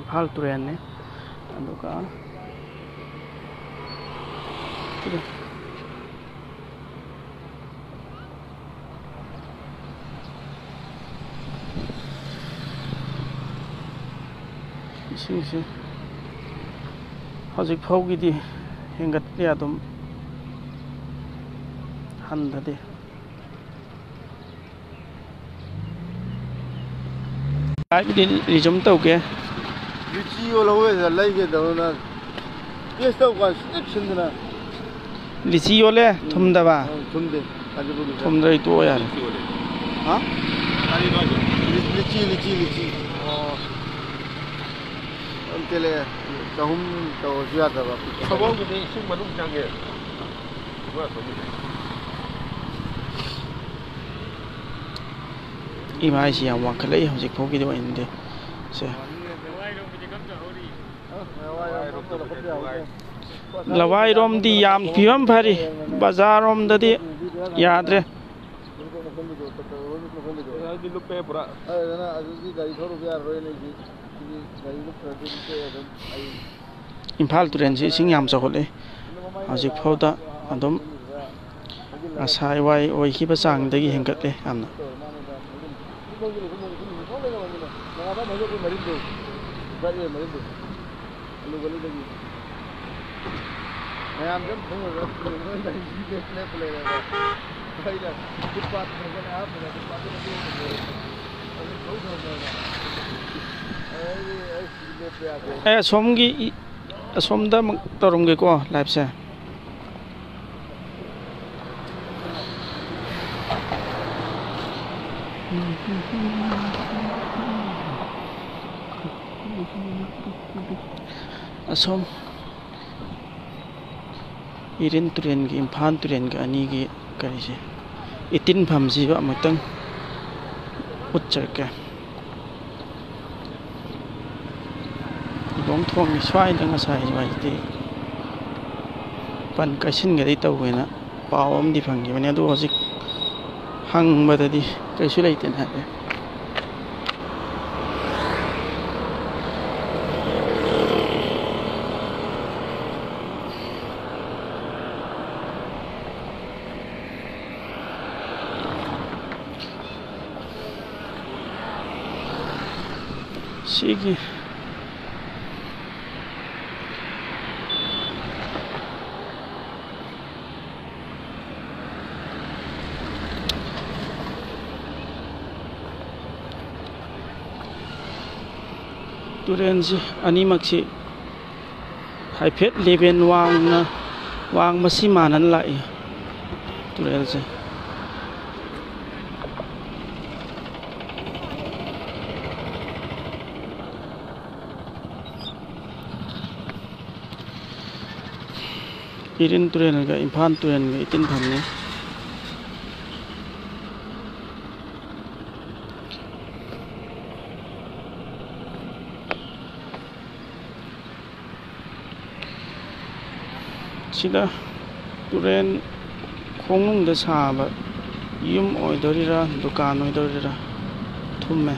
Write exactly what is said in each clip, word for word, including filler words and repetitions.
ꯏꯝꯐꯥꯜ ꯇꯨꯔꯦꯜꯅꯤ꯫ ꯑꯗꯨꯒ ꯏꯁꯤꯡꯁꯤ ꯍꯧꯖꯤꯛ ꯐꯥꯎꯒꯤꯗꯤ ꯍꯦꯟꯒꯠꯂꯤ, ꯑꯗꯨꯝ ꯍꯟꯊꯗꯦ꯫ Live ꯗꯤ resume ꯇꯧꯒꯦ꯫ ꯂꯤꯆꯤ ꯌꯣꯜꯍꯧꯋꯦ ꯁꯤꯗ, ꯂꯩꯒꯦ ꯇꯧꯗꯅ꯫ Test ꯇꯧꯀꯥꯟ ꯁꯤꯟꯇ꯭ꯔꯤꯛ ꯁꯤꯟꯗꯅ꯫ ꯂꯤꯆꯤ ꯌꯣꯜꯂꯦ? ꯎꯝ꯫ ꯊꯨꯝꯗꯕ? ꯑ, ꯊꯨꯝꯗꯦ꯫ ꯀꯥꯟꯆꯤꯄꯨꯔꯒꯤ ꯊꯨꯝꯗ꯭ꯔꯗꯤ ꯇꯣꯛꯑꯣ ꯌꯥꯔꯦ꯫ ꯂꯤꯆꯤ ꯌꯣꯜꯂꯦ꯫ ꯍꯥ? ꯀꯔꯤꯅꯣ ꯍꯥꯏꯁꯦ? ꯂꯤ-, ꯂꯤꯆꯤ, ꯂꯤꯆꯤ, ꯂꯤꯆꯤ꯫ ꯑꯣ꯫ ꯑꯗꯨꯝ ꯇꯦꯜꯂꯛꯑꯦ꯫ ꯆꯍꯨꯝ ꯇꯧꯔꯁꯨ ꯌꯥꯗꯕ꯫ ꯁꯒꯣꯜꯒꯤꯗꯤ ꯏꯁꯤꯡ ꯃꯅꯨꯡ ꯆꯪꯉꯦ꯫ ꯏꯃꯥꯏꯁꯤ ꯌꯥꯝ ꯋꯥꯡꯈꯠꯂꯛꯏ ꯍꯧꯖꯤꯛ ꯐꯥꯎꯒꯤꯗꯤ ꯑꯣꯏꯅꯗꯤ꯫ ꯁꯦ꯫ ꯂꯋꯥꯏꯔꯣꯝꯗꯤ ꯌꯥꯝ ꯐꯤꯕꯝ ꯐꯔꯤ, ꯕꯖꯥꯔꯔꯣꯝꯗꯗꯤ ꯌꯥꯗ꯭ꯔꯦ꯫ ꯏꯝꯐꯥꯜ ꯇꯨꯔꯦꯜꯁꯤ ꯏꯁꯤꯡ ꯌꯥꯝ ꯆꯥꯎꯈꯠꯂꯦ꯫ ꯍꯧꯖꯤꯛꯐꯥꯎꯗ ꯑꯗꯨꯝ ꯉꯁꯥꯏ ꯋꯥꯏ ꯑꯣꯏꯈꯤꯕ ꯆꯥꯡꯗꯒꯤ ꯍꯦꯟꯒꯠꯂꯦ ꯌꯥꯝꯅ꯫ ꯃꯌꯥꯝꯁꯦ ꯑꯃ ꯊꯣꯡꯉꯒ ꯂꯦꯞꯄ ꯂꯩꯔꯦꯕ꯫ ꯑꯩꯅ ꯐꯨꯠꯄꯥꯠ ꯐꯖꯅ ꯍꯥꯞꯄꯒ ꯐꯨꯠꯄꯥꯠꯇꯨꯗ ꯂꯦꯞꯄ ꯂꯩꯔꯦ꯫ ꯑꯗꯨ ꯊꯧ ꯊꯧꯗꯅ꯫ ꯑꯗꯩꯗꯤ ꯑꯩ ꯁꯤꯗꯤ ꯂꯦꯞꯄ ꯌꯥꯗꯦ꯫ ꯑꯩ ꯑꯁꯣꯝꯒꯤ ꯏ-, ꯑꯁꯣꯝꯗ ꯑꯃꯨꯛ ꯇꯧꯔꯝꯒꯦꯀꯣ live ꯁꯦ꯫ ꯑꯁꯣꯝ ꯏꯔꯤꯜ ꯇꯨꯔꯦꯜꯒꯤ, ꯏꯝꯐꯥꯜ ꯇꯨꯔꯦꯜꯒ ꯑꯅꯤꯒꯤ ꯀꯔꯤꯁꯦ, ꯏꯇꯤꯟꯐꯝꯁꯤꯕꯨ ꯑꯃꯨꯛꯇꯪ ꯎꯠꯆꯔꯛꯀꯦ꯫ ꯏꯕꯣꯡ ꯊꯣꯡꯒꯤ ꯁ꯭ꯋꯥꯏꯗ ꯉꯁꯥꯏ ꯋꯥꯏꯗꯤ ꯄꯟ ꯀꯩꯁꯤꯟꯒꯗꯤ ꯇꯧꯋꯦꯅ ꯄꯥꯎ ꯑꯃꯗꯤ ꯐꯪꯈꯤꯕꯅꯤ, ꯑꯗꯨ ꯍꯧꯖꯤꯛ ꯍꯪꯕꯗꯗꯤ ꯀꯩꯁꯨ ꯂꯩꯇꯦꯅ ꯍꯥꯏꯔꯛꯑꯦ꯫ ꯁꯤꯒꯤ ꯇꯨꯔꯦꯜꯁꯤ ꯑꯅꯤꯃꯛꯁꯤ ꯍꯥꯏꯐꯦꯠ ꯂꯦꯚꯦꯜ ꯋꯥꯡꯅ, ꯋꯥꯡꯕꯁꯤ ꯃꯥꯟꯅꯅ ꯂꯥꯛꯏ ꯇꯨꯔꯦꯜꯁꯦ꯫ ꯏꯔꯤꯜ ꯇꯨꯔꯦꯜꯒ ꯏꯝꯐꯥꯜ ꯇꯨꯔꯦꯜꯒ ꯏꯇꯤꯟꯐꯝꯅꯤ꯫ ꯁꯤꯗ ꯇꯨꯔꯦꯜ ꯈꯣꯡꯅꯨꯡꯗ ꯁꯥꯕ ꯌꯨꯝ ꯑꯣꯏꯗꯣꯔꯤꯔꯥ, ꯗꯨꯀꯥꯟ ꯑꯣꯏꯗꯣꯔꯤꯔꯥ, ꯊꯨꯝꯃꯦ꯫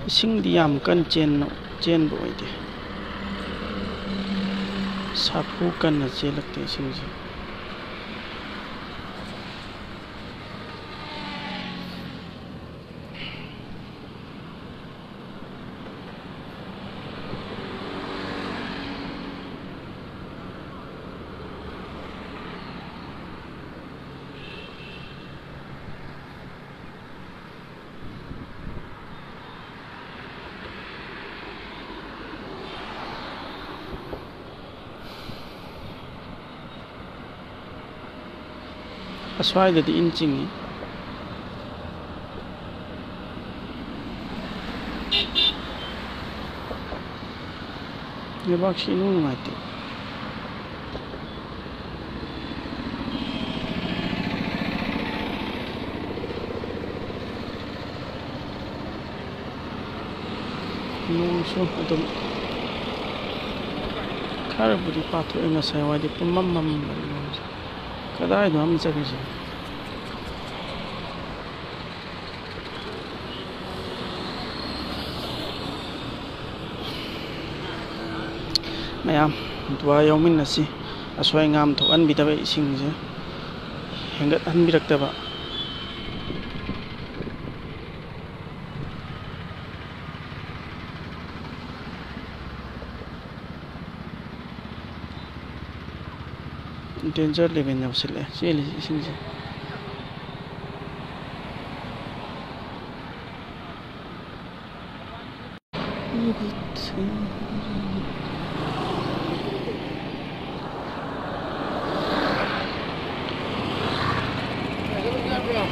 ꯏꯁꯤꯡꯗꯤ ꯌꯥꯝ ꯀꯟꯅ ꯆꯦꯟꯕ, ꯆꯦꯟꯕ ꯑꯣꯏꯗꯦ꯫ ꯁꯥꯐꯨ ꯀꯟꯅ ꯆꯦꯜꯂꯛꯇꯦ ꯏꯁꯤꯡꯁꯦ꯫ ꯑꯁ꯭ꯋꯥꯏꯗꯗꯤ ꯏꯟ ꯆꯤꯡꯉꯤ꯫ ꯂꯩꯕꯥꯛꯁꯤ ꯏꯅꯨꯡ ꯅꯨꯡꯉꯥꯏꯇꯦ꯫ ꯅꯣꯡꯁꯨ ꯑꯗꯨꯝ ꯈꯔꯕꯨꯗꯤ ꯄꯥꯊꯣꯛꯑꯦ, ꯉꯁꯥꯏ ꯋꯥꯏꯗꯤ ꯄꯨꯝꯃꯝ ꯃꯝꯕꯅꯤ ꯅꯣꯡꯁꯦ꯫ ꯀꯗꯥꯏꯗꯅꯣ ꯑꯃ ꯆꯠꯈ꯭ꯔꯤꯁꯦ? ꯃꯌꯥꯝ ꯗꯨꯋꯥ ꯌꯥꯎꯃꯤꯟꯅꯁꯤ꯫ ꯑꯁꯣꯏ ꯑꯉꯥꯝ ꯊꯣꯛꯍꯟꯕꯤꯗꯕ, ꯏꯁꯤꯡꯁꯦ ꯍꯦꯟꯒꯠꯍꯟꯕꯤꯔꯛꯇꯕ꯫ Danger level ꯌꯧꯁꯤꯜꯂꯛꯑꯦ ꯆꯦꯜꯂꯤꯁꯦ ꯏꯁꯤꯡꯁꯦ꯫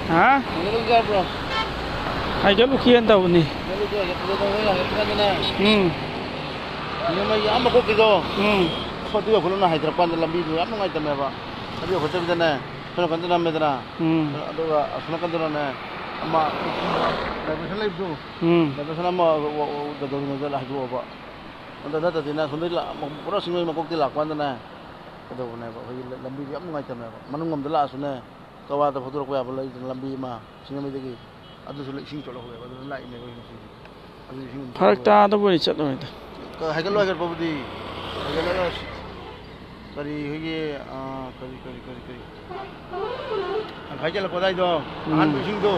ꯍꯥ? ꯍꯥꯏꯒꯠꯂꯨꯈꯤꯒꯦꯅ ꯇꯧꯕꯅꯤ꯫ ꯎꯝ꯫ ꯅꯣꯡꯃꯩ ꯌꯥꯝ ꯃꯀꯣꯛꯀꯤꯗꯣ꯫ ꯎꯝ꯫ ꯑꯁ, ꯑꯗꯨ ꯌꯧꯈꯠꯂꯨꯅ ꯍꯥꯏꯊꯔꯛꯄ ꯀꯥꯟꯗ ꯂꯝꯕꯤꯗꯣ ꯌꯥꯝ ꯅꯨꯡꯉꯥꯏꯇꯕꯅꯦꯕ꯫ ꯑꯗꯨ ꯌꯧꯈꯠꯇꯕꯤꯗꯅꯦ, ꯁꯣꯝ ꯅꯥꯀꯟꯗ ꯅꯝꯃꯦꯗꯅ꯫ ꯎꯝ꯫ ꯑꯗꯨꯒ ꯑꯁꯣꯝ ꯅꯥꯀꯟꯗꯅꯅꯦ, ꯑꯃ diversion ꯂꯩꯕꯗꯣ꯫ ꯎꯝ꯫ Diversion ꯑꯃ ꯒꯗꯧꯔꯤꯉꯩꯗ ꯍꯥꯏꯗꯣꯛꯑꯕ꯫ ꯑꯗꯨ ꯅꯠꯇꯗꯤꯅꯦ, ꯑꯁꯣꯝꯗꯒꯤ ꯂꯥꯛ-, ꯄꯨꯔꯥ ꯆꯤꯡꯃꯩ ꯃꯀꯣꯛꯇꯤ ꯂꯥꯛꯄ ꯀꯥꯟꯗꯅꯦ, ꯀꯩꯗꯧꯕꯅꯦꯕ, ꯑꯩꯈꯣꯏꯒꯤ ꯂ-, ꯂꯝꯕꯤꯗꯣ ꯌꯥꯝ ꯅꯨꯡꯉꯥꯏꯇꯕꯅꯦꯕ꯫ ꯃꯅꯨꯡ ꯂꯣꯝꯗ ꯂꯥꯛꯑꯁꯨꯅꯦ, ꯀꯋꯥꯗ ꯐꯥꯎꯗꯣꯔꯛꯄ ꯌꯥꯕ ꯂꯩꯗꯅ ꯂꯝꯕꯤ ꯑꯃ, ꯆꯤꯡꯃꯩꯗꯒꯤ, ꯑꯗꯨꯁꯨ ꯂꯣꯏ ꯏꯁꯤꯡ ꯆꯣꯠꯍꯧꯋꯦꯕ꯫ ꯑꯗꯨꯅ ꯂꯥꯛꯏꯅꯦꯕ ꯑꯩꯈꯣꯏ ꯉꯁꯤꯗꯤ꯫ ꯑꯗꯨ ꯏꯁꯤꯡ ꯑꯗꯨꯝ ꯐꯔꯛ ꯆꯣꯠꯍꯧꯋꯦꯕ꯫ ꯇꯥꯗꯕ ꯑꯣꯏꯔꯗꯤ ꯆꯠꯂꯣꯏꯗ꯫ ꯀ-, ꯍꯥꯏꯒꯠꯂꯣ, ꯍꯥꯏꯒꯠꯄꯕꯨꯗꯤ꯫ ꯍꯥꯏꯒꯠꯂꯒ ꯁꯤ-, ꯀꯔꯤ ꯑꯩꯈꯣꯏꯒꯤ, ꯑꯥ, ꯀꯔꯤ, ꯀꯔꯤ, ꯀꯔꯤ, ꯀꯔꯤ? ꯇꯪꯈꯥꯏ ꯆꯜꯂꯛꯄ ꯑꯗꯥꯏꯗꯣ, ꯎꯝ꯫ ꯑꯍꯥꯟꯕ ꯏꯁꯤꯡꯗꯣ,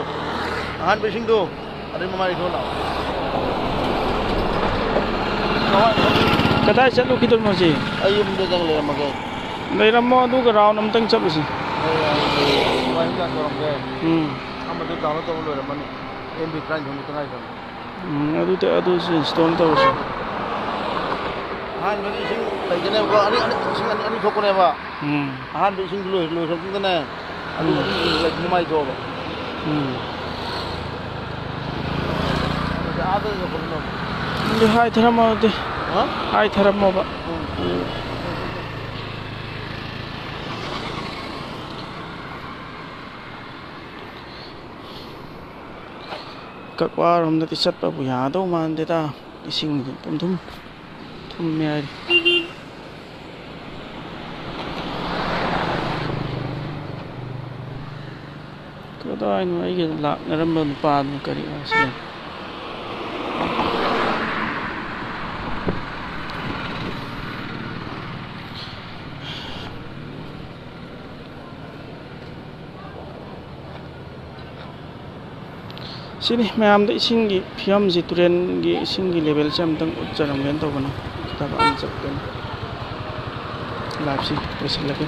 ꯑꯍꯥꯟꯕ ꯏꯁꯤꯡꯗꯣ, ꯑꯗꯩ ꯃꯃꯥꯏ ꯊꯣꯛꯑ ꯂꯥꯛꯑꯣ꯫ ꯀꯗꯥꯏ ꯆꯠꯂꯨꯈꯤꯗꯣꯏꯅꯣ ꯁꯤ? ꯑꯩ ꯌꯨꯝꯗ ꯆꯪ ꯂꯩꯔꯝꯃꯒꯦ꯫ ꯂꯩꯔꯝꯃꯣ, ꯑꯗꯨꯒ round ꯑꯝꯇꯪ ꯆꯠꯂꯨꯁꯤ꯫ ꯑꯩ ꯍꯧꯖꯤꯛ ꯋꯥꯍꯤꯡ ꯆꯥ ꯇꯧꯔꯝꯒꯦ꯫ ꯎꯝ꯫ ꯑꯃꯗꯨ download ꯇꯧꯕ ꯂꯣꯏꯔꯝꯃꯅꯤ꯫ MB ꯇꯔꯥꯅꯤꯊꯣꯏ ꯃꯨꯛꯇ ꯉꯥꯏꯈ꯭ꯔꯕꯅꯤ꯫ ꯎꯝ, ꯑꯗꯨꯗꯤ, ꯑꯗꯨꯁꯨ install ꯇꯧꯔꯁꯤ꯫ ꯑꯍꯥꯟꯕꯗꯤ ꯏꯁꯤꯡ ꯂꯩꯒꯅꯦꯕꯀꯣ, ꯑꯅꯤ, ꯑꯅꯤ, ꯏꯁꯤꯡ ꯑꯅꯤ, ꯑꯅꯤ ꯊꯣꯛꯄꯅꯦꯕ꯫ ꯎꯝ꯫ ꯑꯍꯥꯟꯕ ꯏꯁꯤꯡꯗꯨ ꯂꯣꯏ-, ꯂꯣꯏꯈ꯭ꯔꯕ ꯃꯇꯨꯡꯗꯅꯦ, ꯑꯗꯨ ꯎꯝ꯫ ꯑꯅꯤ ꯂꯩ-, ꯃꯃꯥꯏ ꯊꯣꯛꯑꯕ꯫ ꯎꯝ꯫ ꯑꯗꯨꯗꯤ ꯑꯥꯗ ꯌꯧꯈꯠꯂꯨꯅꯕ꯫ ꯑꯗꯨꯗꯤ ꯍꯥꯏꯊꯔꯝꯃꯣ ꯑꯗꯨꯗꯤ꯫ ꯍꯥ? ꯍꯥꯏꯊꯔꯝꯃꯣꯕ꯫ ꯎꯝ꯫ ꯎꯝ꯫ ꯀꯛꯋꯥꯔꯣꯝꯗꯗꯤ ꯆꯠꯄꯕꯨ ꯌꯥꯗꯧ ꯃꯥꯟꯗꯦꯗ꯫ ꯏꯁꯤꯡꯁꯦ ꯄꯨꯡꯊꯨꯝ ꯊꯨꯝꯃꯦ ꯍꯥꯏꯔꯤ꯫ ꯀꯗꯥꯏꯅꯣ ꯑꯩꯒ ꯂꯥꯛꯅꯔꯝꯕ ꯅꯨꯄꯥꯗꯨꯅ ꯀꯔꯤ ꯍꯥꯏꯁꯤꯅ? ꯁꯤꯅꯤ ꯃꯌꯥꯝꯗ ꯏꯁꯤꯡꯒꯤ ꯐꯤꯕꯝꯁꯤ, ꯇꯨꯔꯦꯟꯒꯤ ꯏꯁꯤꯡꯒꯤ ꯂꯦꯕꯦꯜꯁꯦ ꯑꯝꯇꯪ ꯎꯠꯆꯔꯝꯒꯦꯅ ꯇꯧꯕꯅꯤ꯫ ꯊꯕꯛ ꯑꯃ ꯆꯠꯀꯅꯤ꯫ ꯂꯥꯏꯐꯁꯤ ꯂꯣꯏꯁꯤꯜꯂꯒꯦ꯫